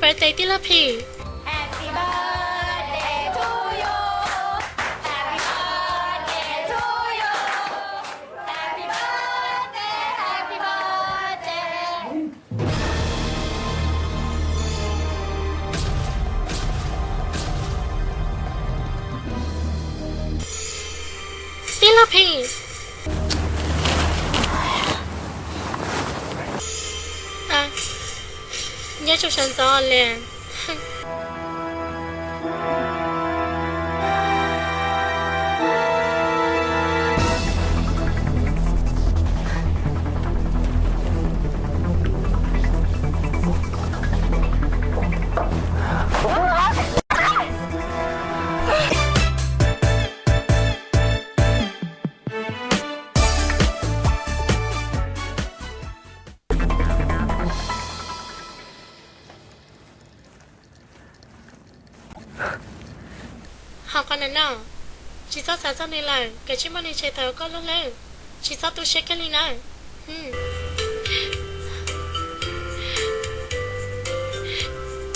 Birthday tij laug Phim. Tij laug Phim. Nyob zoo sawv ntxov Lias. Ho qhov no no, tsis txhob xav txog nws lawm, kav tsij muab nws tshem tawm koj lub hlwb, tsis txhob tu siab kiag li nawb.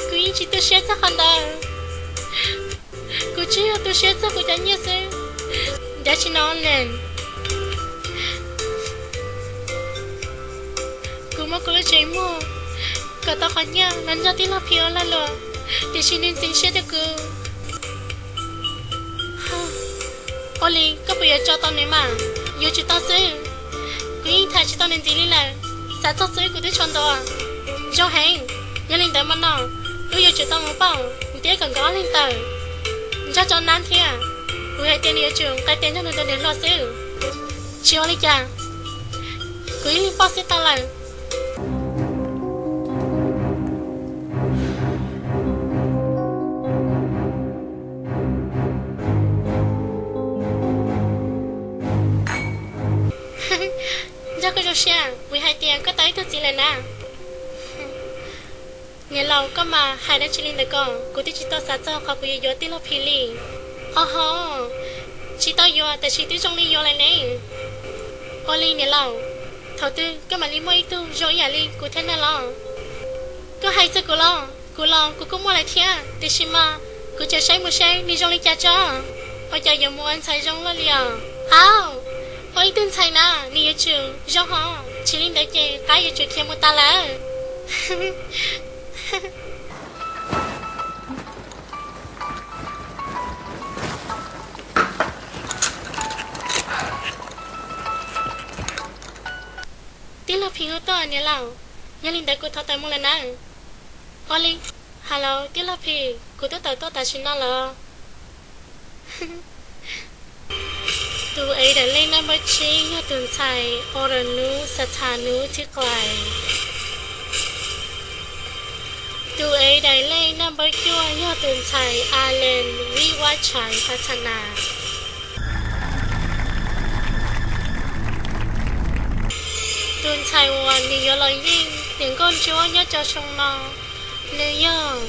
Kuv yeej tsis tu siab txog qhov ntawd. Kuv tsuas yog tu siab txog kuv cov nyiaj xwb. Dab tsi no Lias? Kuv muab kuv lub tsev muag kom tau qhov nyiaj los nrog tij laug Phim ua lag luam, tiam sis nws ntxeev siab rau kuv. Ua li koj puas yuav tso tau nws mas? Yuav tsum tau xwb. Kuv yeej tham tsis tau nws ntxiv li lawm, xav txog xwb kuv twb tshav ntuav. Zoo heev, yog li ntawd hmo no wb yuav tsum tau mus pauj ntiab kom nkawd ob leeg tawm, nrog tso nab thiab. Kuv hais tias nws yuav tsum nqis tes nrog nws tus niam hluas xwb. Tsis ua li cas, kuv ib leeg pauj xwb tau lawm. Nrog koj zoo siab vim hais tias koj tau ib tug txiv lawm na. Niam laus, koj mas hais dab tsi li ntawd ko, kuv twb tsis tau xav txog qhov kuv yuav yuav tij laug Phim li. Ho ho, tsis tau yuav tab sis twb zoo li yuav lawm ne. Ua li niam laus, thaum twg koj mam li muaj ib tug zoo ib yam li kuv thiab na los? Koj hais txog kuv los? Kuv los kuv kuj muaj lawm thiab, tiam sis mas kuv tseem saib mus seb nws zoo li cas tso. Ua cas yuav mus ua ntxhais zoo luaj li os? Au, ua ib tug ntxhais na, nws yuav tsum zoo hos, tsis li ntawd ces qab yuav tsum khiav mus tas lawm. Tij laug Phim hu tuaj niam laus, yog li ntawd kuv thov tawm mus lawm nawb. Ua li, hello tij laug Phim, kuv twb tawm tuaj tam sim no lawm. Tus ev daim lej naj npawb tsib yog tus ntxhais Oronus Sathanus Thib Qais. Tus ev daim lej naj npawb cuaj yog tus ntxhais Alen Vib Vab Tshais Pha Tha Nas. Tus ntxhais uas nws yuav los yeej niam nkauj ntsuab nyob rau xyoo no, nws yog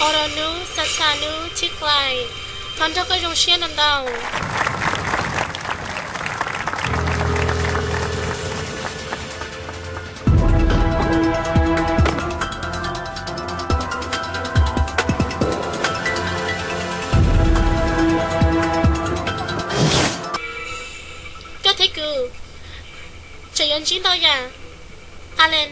Oronus Sathanus Thib Qais. Thov nrog koj zoo siab ntau ntau. Koj thiab kuv tseem yuav ntsib ntau yam. Alen.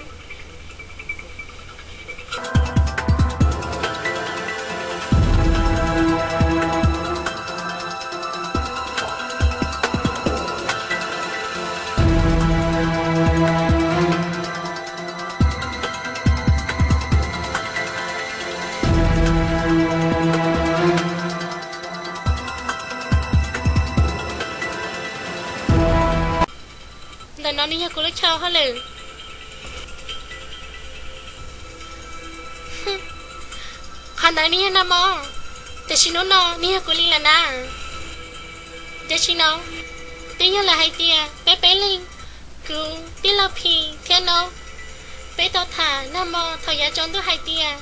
Ntawm no nws yog kuv lub chaw hauj lwm. Qhov ntawd nws yog nag hmo, tiam sis hnub no nws yog kuv li lawm na. Tiam sis no, twb yog lawm hais tias peb peb leeg, kuv, tij laug Phim thiab no, peb tau tham nag hmo thaum yav tsaus ntuj hais tias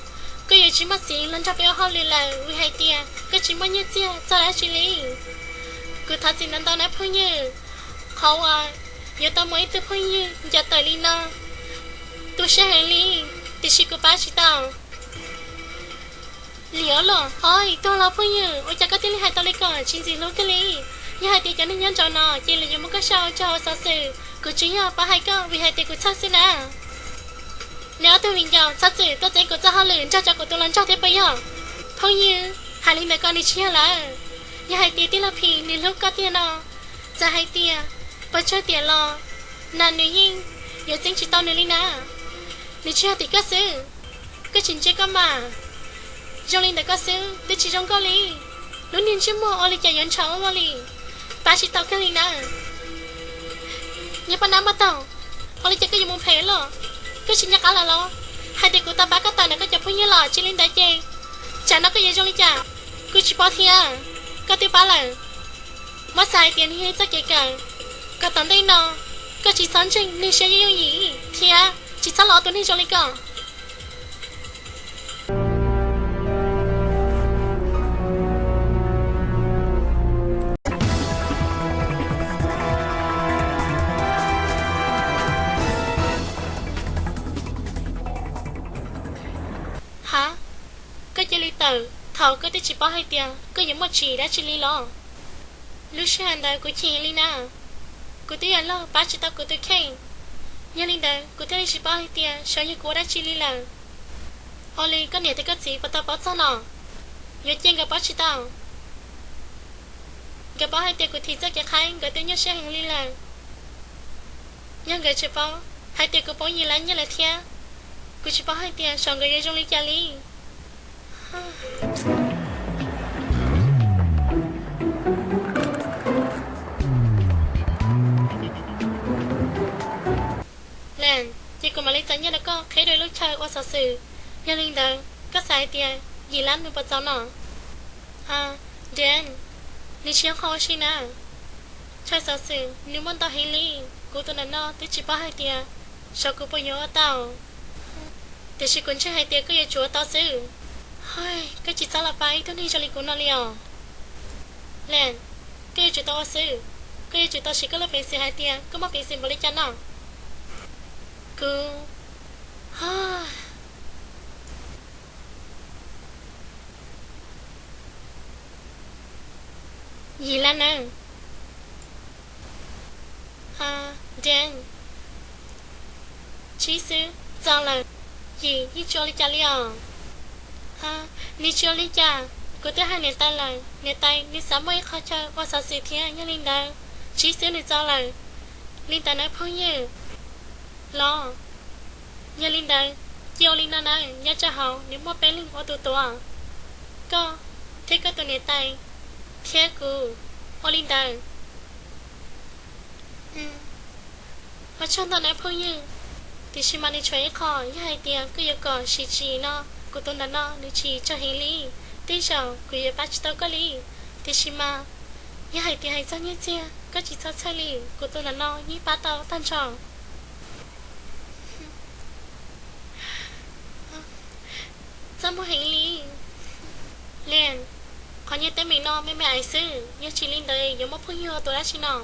koj yuav tsis muaj txiv los nrog peb ua hauj lwm lawm vim hais tias koj tsis muaj nyiaj txiag txog dab tsi li. Kuv thov txim ntau ntau na phooj ywg, qhov uas yuav tau muaj ib tug phooj ywg nco tawm li no. Tu siab heev li, tiam sis kuv pab tsis tau. Liam los, oj, tuag los phooj ywg, ua cas koj thiaj li hais tau li ko, tsis ntxim hlub kiag li. Yog hais tias cov neeg nyob nraud no ces lawv yuav muab koj sau rau hauv xov xwm. Kuv tsuas yog pab hais koj vim hais tias kuv txhawj xwb na. Neb ob tug viv ncaus, txhob txwm tuaj txeeb kuv txoj hauj lwm nrog rau kuv tus hluas nraug thiab puas yog? Phooj ywg, hais li ntawd ko nws tsis yog lawm. Yog hais tias tij laug Phim nws hlub koj tiag no, txawm hais tias pes tsawg tiam los, na nws yeej yuav txeeb tsis tau nws li na. Nws tsis yog tim koj xwb, koj tsis ntsia koj mas. Zoo li ntawd koj xwb twb tsis zoo nkauj li. Lub niag ntsej muag ua li cas yuav ntshav ua luaj li, pab tsis tau kawg li na. Niag poj nab muaj taug, ua li cas koj yuav mus phem lawm? Koj tsis nco qab lawm los? Hais tias kuv tau pab koj tawm ntawm koj cov phooj ywg los tsis li ntawd ces tsam no koj yuav zoo li cas kuv tsis paub thiab. Koj twb pab lawm, muab xav hais tias nws yog ib txoj kev kawm, kom tom ntej no koj tsis txhob ntseeg neeg siab yooj yim thiab tsis txhob los ua tus neeg zoo li koj. Ha, koj cia li tawm thaum koj twb tsis paub hais tias koj yuav muaj tsim dab tsi li los? Lub sij hawm ntawd kuv chim li na, kuv twb yog laug pab tsis tau kuv tus kheej, yog li ntawd kuv thiaj li tsis paub hais tias xyov yog kuv ua dab tsi li lawm. Ua li koj niam thiab koj txiv puas tau paub txog no? Yuav cia nkawd paub tsis tau? Nkawd paub hais tias kuv thim txoj kev qhaib nkawd twb nyuaj siab heev li lawm. Yog nkawd tsis paub hais tias kuv poob Yim Lab nyiaj lawm thiab, kuv tsis paub hais tias xyov nkawd yuav zoo li cas li. Leej, ces kuv mam li txais nyiaj rau koj qhib rau lub chaw ua xov xwm. Yog li ntawd koj xav hais tias Yim Lab nws puas txaus no? Dean, nws tsis yog qhov ua si na. Chaw xov xwm nws muaj ntau heev li, kuv tus ntawm no twb tsis paub hais tias xyov kuv puas yuav ua tau. Tiam sis kuv ntseeg hais tias koj yuav tsum ua tau xwb. Hais, koj tsis txhob los pab ib tug neeg zoo li kuv no li os. Leej, koj yuav tsum tau ua xwb. Koj yuav tsum tau siv koj lub peev xwm hais tias koj muaj peev xwm npaum li cas no. Kuv, Yim Lab nawb. Dean, Tsib xwb txaus lawm. Yim yeej tsis ua li cas li os. Nws tsis ua li cas, kuv twb hais niam tais lawm, niam tais nws xav muaj ib qho chaw ua xov xwm thiab, yog li ntawd Tsib xwb nws txaus lawm. Li ntawd nawb phooj ywg los, yog li ntawd cia ua li no nawb, nyob rau hauv nws muaj peb leeg ua tus tuav, koj thiab koj tus niam tais thiab kuv, ua li ntawd. Ua tsaug ntau nawb phooj ywg, tiam sis mas nws tshuav ib qho, yog hais tias koj yuav kom siv tsis no, kuv tus ntawm no nws tsis tsaug heev li. Tej zaum kuv yuav pab tsis tau koj li, tiam sis mas yog hais tias hais txog nyiaj txiag koj tsis txhob txhawj li, kuv tus ntawm no yeej pab tau tag nrho. Txaj muag heev li. Liam, qhov nyiaj teeb meem no me me ais xwb, yog tsis li ntawd yuav muaj phooj ywg ua tus dab tsi no?